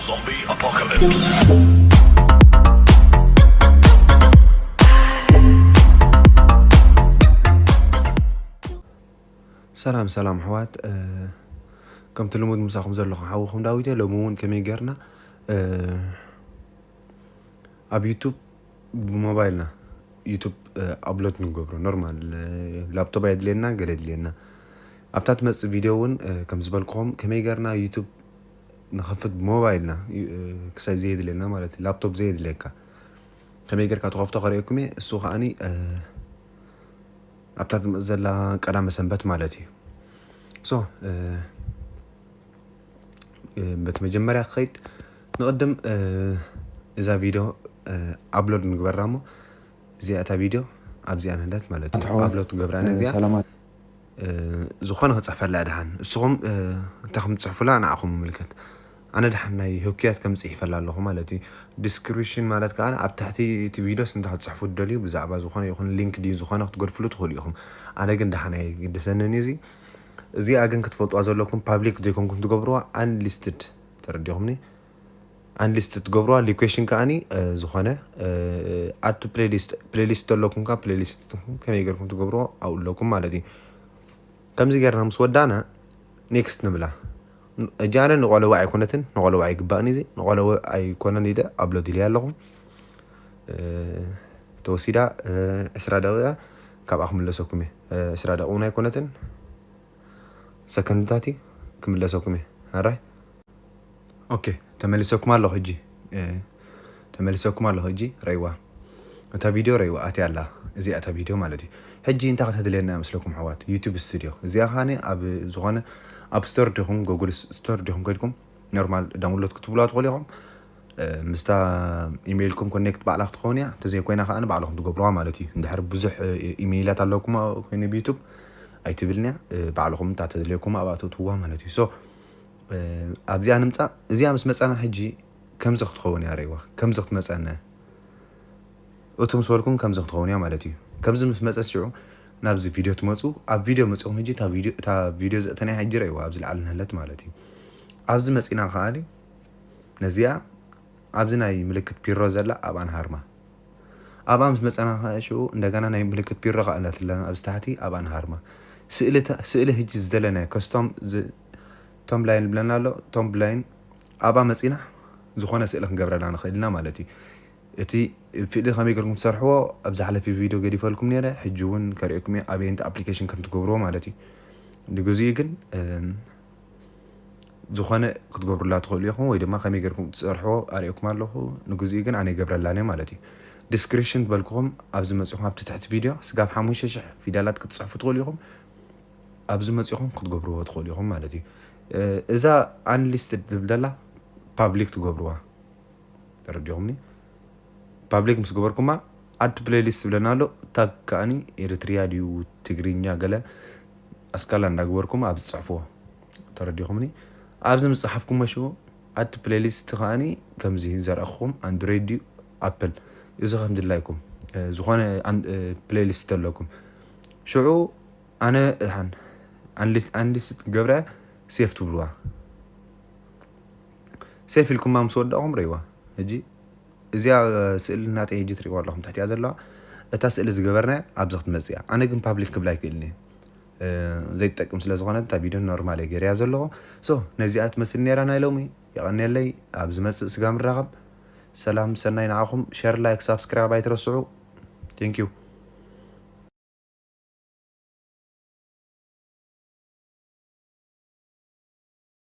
Zombie apocalypse. ሰላም ሰላም ኣሕዋት፣ ከምቲ ልሙድ ምሳኹም ዘለኹ ሓውኹም ዳዊት እየ። ሎሚ እውን ከመይ ጌርና ኣብ ዩቱብ ብሞባይልና ዩቱብ ኣፕሎድ ንገብሮ፣ ኖርማል ላፕቶፕ ኣየድልየና፣ ገለ የድልየና። ኣብታ ትመፅእ ቪድዮ እውን ከም ዝበልኩኹም ከመይ ጌርና ዩቱብ ንኸፍት ብሞባይልና፣ ክሳይ ዘየድልየና ማለት እዩ፣ ላፕቶፕ ዘየድልየካ ከመይ ጌርካ ትኸፍቶ ከርእየኩም እየ። እሱ ከዓኒ ኣብታ ትመፅእ ዘላ ቀዳመ ሰንበት ማለት እዩ። ሶ በቲ መጀመርያ ክኸይድ ንቕድም እዛ ቪድዮ ኣፕሎድ ንግበራ እሞ እዚኣ እታ ቪድዮ ኣብዚኣ ንህለት ማለት እዩ። ኣንተ ኣሕዋት፣ ኣፕሎድ ትገብራ እዚኣ ሰላማት። ዝኾነ ክፅሕፈላ ድሓን እስኹም እንታይ ከም ትፅሕፉላ ንዓኹም ምልከት። ኣነ ድሓን ናይ ህውክያት ከም ፅሒፈላ ኣለኹ ማለት እዩ። ዲስክሪፕሽን ማለት ከዓ ኣብ ትሕቲ እቲ ቪድዮስ እንታይ ክትፅሕፉ ትደልዩ ብዛዕባ ዝኾነ ይኹን ሊንክ ድዩ ዝኾነ ክትገድፍሉ ትኽእሉ ኢኹም። ኣነ ግን ድሓን ኣይግድሰንን እዩ። እዚ እዚኣ ግን ክትፈልጥዋ ዘለኩም ፓብሊክ ዘይኮንኩም ትገብርዋ፣ ኣንሊስትድ፣ ተረዲኹምኒ? ኣንሊስት ትገብርዋ ሊኩዌሽን ከዓኒ ዝኾነ ኣቱ ፕሌሊስት ፕሌሊስት ኣለኩም፣ ካብ ፕሌሊስት ከመይ ገርኩም ትገብርዎ ኣብኡ ኣለኩም ማለት እዩ። ከምዚ ጌርና ምስ ወዳእና ኔክስት ንብላ። እጃነ ንቆለዋ ኣይኮነትን፣ ንቆለዋ ኣይግባእን እዚ ንቆለዋ ኣይኮነን ኢደ ኣፕሎድ ኢልያ ኣለኹ። ተወሲዳ ዕስራ ደቂቃ ካብኣ ክምለሰኩም እየ። ዕስራ ደቂቃ እውን ኣይኮነትን፣ ሰከንድታት እዩ፣ ክምለሰኩም እየ። ኣራይ ኦኬ፣ ተመሊሰኩም ኣለኹ ሕጂ። ተመሊሰኩም ኣለኹ ሕጂ። ረይዋ፣ እታ ቪድዮ ረይዋ ኣትያ ኣላ። እዚኣ እታ ቪድዮ ማለት እዩ። ሕጂ እንታይ ከተድልየና እያ መስለኩም ኣሕዋት? ዩቱብ ስቱዲዮ። እዚኣ ከዓኒ ኣብ ዝኾነ ኣብ ስቶር ዲኹም፣ ጉግል ስቶር ዲኹም ከድኩም ኖርማል ዳውንሎድ ክትብሉዋ ትኽእሉ ኢኹም። ምስታ ኢሜይልኩም ኮኔክት ባዕላ ክትኸውን እያ። እንተዘይኮይና ከዓኒ ባዕልኹም ትገብሩዋ ማለት እዩ። እንድሕር ብዙሕ ኢሜይላት ኣለኩም ኮይኑ ብዩቱብ ኣይትብልን እያ። ባዕልኹም እታ ተድልየኩም ኣብኣ ተእትውዋ ማለት እዩ። ሶ ኣብዚኣ ንምፃእ፣ እዚኣ ምስ መፃና ሕጂ ከምዚ ክትኸውን እያ ረይዋ፣ ከምዚ ክትመፀና እያ። እቱ ምስ በልኩም ከምዚ ክትኸውን እያ ማለት እዩ። ከምዚ ምስ መፀት ሽዑ ናብዚ ቪድዮ ትመፁ። ኣብ ቪድዮ መፂኹም ሕጂ እታ ቪድዮ ዘእተናያ ሕጂ ረይዋ ኣብዚ ላዕሊ ንህለት ማለት እዩ። ኣብዚ መፂና ከዓኒ ነዚኣ ኣብዚ ናይ ምልክት ፒሮ ዘላ ኣብኣ ንሃርማ። ኣብኣ ምስ መፀና ከዓ ሽዑ እንደገና ናይ ምልክት ፒሮ ከዓ ኣላትለና ኣብዚ ታሕቲ ኣብኣ ንሃርማ። ስእሊ ሕጂ ዝደለናዮ ከስቶም ቶም ብላይን ብለና ኣሎ። ቶም ብላይን ኣብኣ መፂና ዝኾነ ስእሊ ክንገብረላ ንኽእል ኢና ማለት እዩ። እቲ ስእሊ ከመይ ገርኩም ትሰርሕዎ ኣብ ዝሓለፈ ቪድዮ ገዲፈልኩም ነይረ። ሕጂ እውን ከርእየኩም እየ ኣበየንቲ ኣፕሊኬሽን ከም ትገብርዎ ማለት እዩ። ንግዚኡ ግን ዝኾነ ክትገብሩላ ትኽእሉ ኢኹም፣ ወይ ድማ ከመይ ገርኩም ትሰርሕዎ ኣርእየኩም ኣለኹ። ንግዚኡ ግን ኣነ ይገብረላን እየ ማለት እዩ። ዲስክሪፕሽን ዝበልኩኹም ኣብዚ መፂኹም ኣብቲ ትሕቲ ቪድዮ ስጋብ ሓሙሽተ ሽሕ ፊደላት ክትፅሕፉ ትኽእሉ ኢኹም። ኣብዚ መፂኹም ክትገብርዎ ትኽእሉ ኢኹም ማለት እዩ። እዛ ኣንሊስትድ ዝብል ዘላ ፓብሊክ ትገብርዋ። ተረዲኹምኒ? ፓብሊክ ምስ ገበርኩማ ኣድ ፕሌሊስት ዝብለና ኣሎ። ታግ ከዓኒ ኤሪትሪያ ድዩ ትግርኛ ገለ ኣስካላ እንዳግበርኩም ኣብ ዝፅሕፍዎ። ተረዲኹምኒ? ኣብዚ ምስ ፀሓፍኩሞ ሽዑ ኣድ ፕሌሊስት ከዓኒ ከምዚ ዘርእኹም ኣንድሮይድ ድዩ ኣፕል፣ እዚ ከም ድላይኩም ዝኾነ ፕሌሊስት ኣለኩም። ሽዑ ኣነ ሓን ኣንሊስት ገብረ ሴፍ ትብልዋ። ሴፍ ኢልኩማ ምስ ወዳእኹም ረይዋ። ሕጂ እዚኣ ስእሊ ናተይ ሕጂ ትሪእዋ ኣለኹም ትሕቲያ ዘለዋ። እታ ስእሊ ዝገበርናያ ኣብዚ ክትመፅእ እያ። ኣነ ግን ፓብሊክ ክብላ ኣይክእልን እየ ዘይትጠቅም ስለ ዝኾነት እታ ቪድዮ ኖርማል እየ ገይረያ ዘለኹ። ሶ ነዚኣ ትመስል ነይራ ናይ ሎሚ። የቐንየለይ። ኣብ ዝመፅእ ስጋ ምራኸብ። ሰላም ሰናይ ንዓኹም። ሸር ላይክ ሳብስክራይብ ኣይትረስዑ። ቴንኪዩ።